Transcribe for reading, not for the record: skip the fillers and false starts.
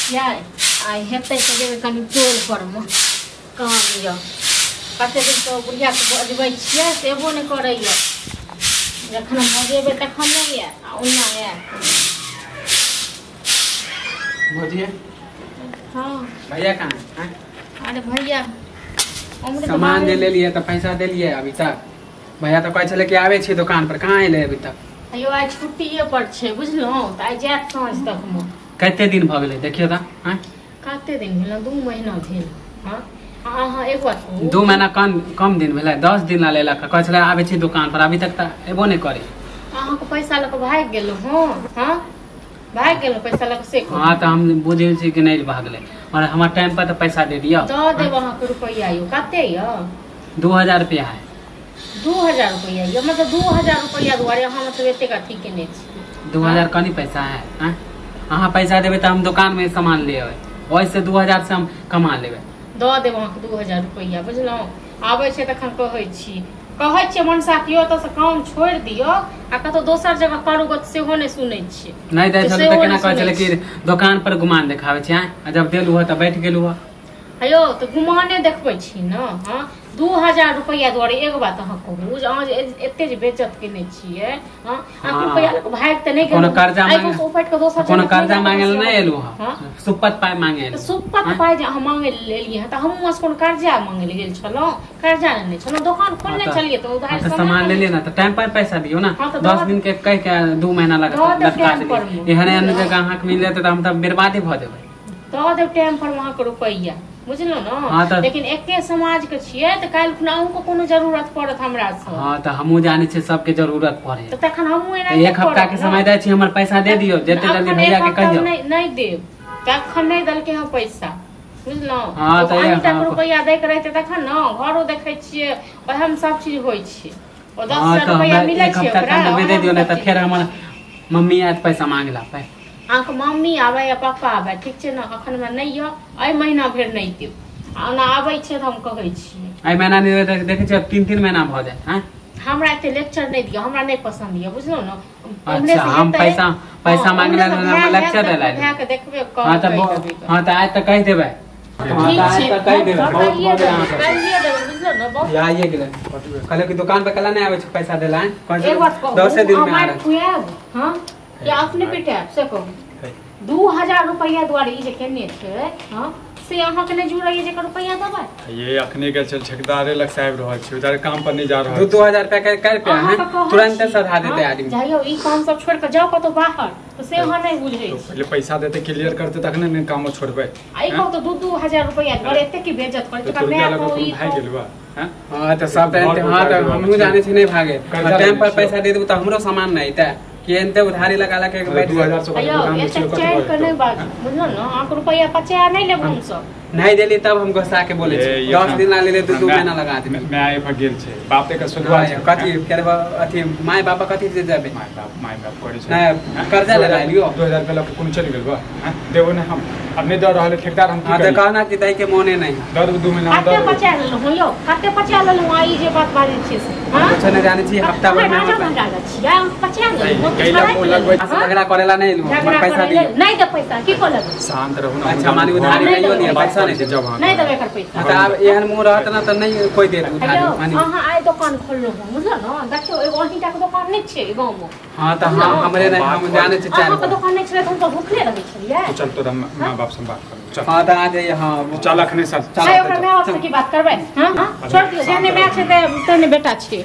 छियै। आइ हेतै तऽ जेबै कनि टोल परमे काम यऽ, कते दिनसँ बुढ़ियाके बजबै छियै से एबो नहि करैए। जखन हम बजेबै तखन नहि आयत आ ओना आयत। भौजी। हाँ भैया कहाँ है? अरे भैया सामान जे लेलियै तऽ पैसा देलियै अभी तक? भैया तऽ कहै छलै कि आबै छी दोकान पर, कहाँ एलै अभी तक? अयो आइ छुट्टिए पर छै बुझलहुँ, तऽ आइ जायत साँझ तकमे। कते दिन भऽ गेलै देखियौ तऽ? आँय कते दिन भेल? 2 महीना भेल। हाँ अहाँ एक बात कहू, 2 महीना कम कम दिन भेलै, 10 दिन ला लेलक, कहै छलै आबै छी दोकान पर, अभी तक तऽ एबो नहि करै। अहाँके पैसा लऽ कऽ भागि गेलहुँ? हँ हँ भागि गेलहुँ पैसा लऽ कऽ से? हाँ तऽ हम बुझै छी कि नहि भागलै, और हमर टाइम पर तऽ पैसा दे दियौ। दऽ देब अहाँके रुपैआ। यौ कते यऽ? 2000 रुपया है। 2000 रुपैआ यऽ? मतलब 2000 रुपैआ दुआरे अहाँ मतलब एतेक अथी केने छी? 2000 कनी पैसा है? आँय अहाँ पैसा देबै तऽ हम दोकानमे सामान ले अबै, ओहिसँ 2000 से हम कमा लेबै। दऽ देब अहाँके 2000 रुपैआ बुझलहुँ। आबै छै तखन कहै छी, कहै छियै मनसा कि ओतऽसँ काम छोड़ि दियौ आ कतहु दोसर जगह करू गो, सेहो नहि सुनै छियै। नहि दै तऽ छलै सेहो तऽ केना नहि कहै सुनै छलै कि छियै। दोकान पर गुमान देखाबै छै? आँय आ जब देलू हँ तऽ बैठ गेलू हँ। हेयौ तऽ गुमाने देखबै छी ने। हँ 2000 रुपैआ दुआरे एक बात अहाँ कहू जे अहाँ जे एते जे बेज्जत केने छियै। हँ अहाँके रुपैआ लऽ कऽ भागि तऽ नहि कोनो गेलहुँ? कर्जा आइ मांगे उपटि कऽ दोसर कोनो जगह कर्जा नहि मांगे लए जायब। नहि एलू हँ, हँ सुपत पाइ मांगे तऽ एलू। सुपत पाइ जे अहाँ मांगे लए एलियै हँ तऽ हमहूँ कोनो कर्जा मांगे लए गेल छलहुँ? कर्जा लेने छलहुँ, दोकान खोलने छलियै तऽ उधार तऽ सामान लेलियै ने तऽ टाइम पर पैसा दियौ ने। हाँ, तऽ 10 दऽ दिन के कहि के 2 महीना लगा दऽ देब लटका टाइम देलियै। परमे। एहन एहन जगह अहाँके मिल जेतै तऽ हम तऽ बर्बादे भऽ जेबै। दऽ देब टाइम पर अहाँके रुपैआ बुझलहुँ हाँ ने। तऽ लेकिन एके समाज के छियै तऽ काल्हि खुना अहूँके कोनो जरूरत पड़त हमरासँ। हाँ तऽ हमहूँ जानै छियै सबके जरूरत पड़े, तऽ तखन हमहूँ तऽ एनाहिते 1 हफ्ता करब के ने। समय दै छी, हमर पैसा दे दियौ जते जल्दी। अखन भैया एक के हफ्ता कहियौ। नहि नहि देब, तखन नहि देलकै हँ पैसा बुझलहुँ। हाँ तऽ अहींटाके हाँ रुपैआ दैके रहितै तखन ने। घरो देखै छियै, ओएहमे सब चीज होइ छै। ओ दस हाँ हजार तऽ रुपैआ हमरा मिलै 1 छै हफ्ता के ओकरा अंदर दे ओएहमे दियौ, नहि सब तऽ चीज फेर होइ हमर छै। मम्मी आयत पैसा मांगे ला। अहाँके मम्मी आबै या पापा आबै, ठीक छै ने, अखन हमरा नहि यऽ, एहि महीना भरि नहि देब। आ ओना आबै छै तऽ हम कहै छियै। एहि महीना नहि देबै तऽ देखै छियै 3-3 महीना भऽ जायत। आँय हमरा एते लेक्चर नहि दिअ, हमरा नहि पसन्द यऽ बुझलहुँ ने। ओम्हरे अच्छा से हम हेतै। पैसा हँ पैसा मांगे ओम्हरे ला से भए जायत लेक्चर तऽ दै ला एलू? भएके देखबै हाँ तऽ कहि देबै। हाँ तऽ आइ तऽ कहि देबै। हाँ ठीक तऽ आइ छै, तऽ कहि हम देबै। बहुत कहिए भऽ गेल देबै, अहाँ सबके। कहिए देबै बुझलहुँ ने बहुत। आइए गेलै, कहलियै कि दोकान पर कला नहि आबै छै पैसा दै ला? कहै एक बात छलै कहू, 10 दिन अहाँ मे आ मारि रहल। खुआएब? हँ या अपने पिटायब से कहू। 2000 रुपैआ दुआरे ई जे केने छै, हँ से अहाँके नहि जुड़ैए जे रुपैआ देबै? ये अखने गेल छल ठेकेदारे लग से आबि रहल छी, बेचारे काम पर नहि जा रहल दू छै। दू हजार रुपया के कै रुपया अहाँके है? कहै तुरंते छी, सधा देतै हँ, आदमी। जाइयौ ई काम सब छोड़ि कऽ जाउ कतहु बाहर, तऽ से अहाँ नहि बुझै तो छी। पहिले पैसा देते, क्लियर करते तखने ने कामो छोड़बै। आ ई कहू तऽ 2-2 हजार रुपैआ दुआरे एते की बेज्जत करै तो छै? रुपया माय लऽ कऽ कहू कोनो ई भागि कहू। गेल बा? हैं? हाँ तऽ सब तऽ घर हाँ तऽ पर हमहूँ जानै छी नहि भागे। कर्जा टाइम लेने पर छियौ। पैसा दे देबू तऽ हमरो सामान नहि एतै कि एनते उधारी लगा लगा के बैठ 2000 से अयौ दुकान एते बेचियो कते चढ़ि भऽ कऽ नहि जेतौ? बाजू बुझलहुँ ने। अहाँके रुपैआ पचा नहि लेब हमसब। नहीं देली तब हम गुस्सा के बोले ये छी ये 10 अपना दिन ला लेले अपना 2-2 my महीना लगा देली। My पर गेल छै, बाप तऽ एकर सोधवा हाँ, छै। कथी फेर अथी my बाप कथी से जाबे? My बाप करै छै। नहीं कर्जा लगा लियो। 2000 रुपया लऽ कऽ कोनो चलि गेल बा? हैं? देबो नहि हम, आब नहि दऽ रहल है ठेकेदार, हम की हाँ तऽ करी? कहना कि दै के मोने नहीं। दऽ देबो 2 महीना दऽ कते देबो। बचा लेलहुँ यौ, कते बचा लेलहुँ? आ ई जे बात बाजै छियै से? हँ कुछो नहीं जानै छी, हफ्ता भर में राजा हमर महाराजा छियै अहाँ, बचा लेलहुँ कैला मुँह लगबै पैसा झगड़ा करेला नहीं एलहुँ, हमर झगड़ा पैसा करै दियौ। लेल नहि दे पैसा, की कऽ लेबै? शांत रहू ने। अच्छा, मानि उधारी नहि लइयो देबै लिअ, पैसा। पैसा नहि देबै। जब अहाँ नहि देबै एकर पैसा। हाँ तऽ आब एहन मुँह रहत ने तऽ नहीं कोई देत उधारी हेलो मानि। अहाँ आइ दोकान खोललहुँ हँ बुझलहुँ ने। देखियौ एगो अहींटाके दोकान नहि छै गाँवमे। हाँ तऽ हाँ हमरे नहीं, हम जानै छी चारि अहाँके गो। दोकान नहि छलै तऽ हम तऽ भुखले रहै छलियै। तू चल, तोरा माँ बाप से बात कर, चल। हाँ तऽ आ जाइए हाँ। चल अखने चल। आइ ओकरा माय बापसँ की बात करबै? हँ हँ छोड़ि दियौ, जेहने माय छै तेहने बेटा छै।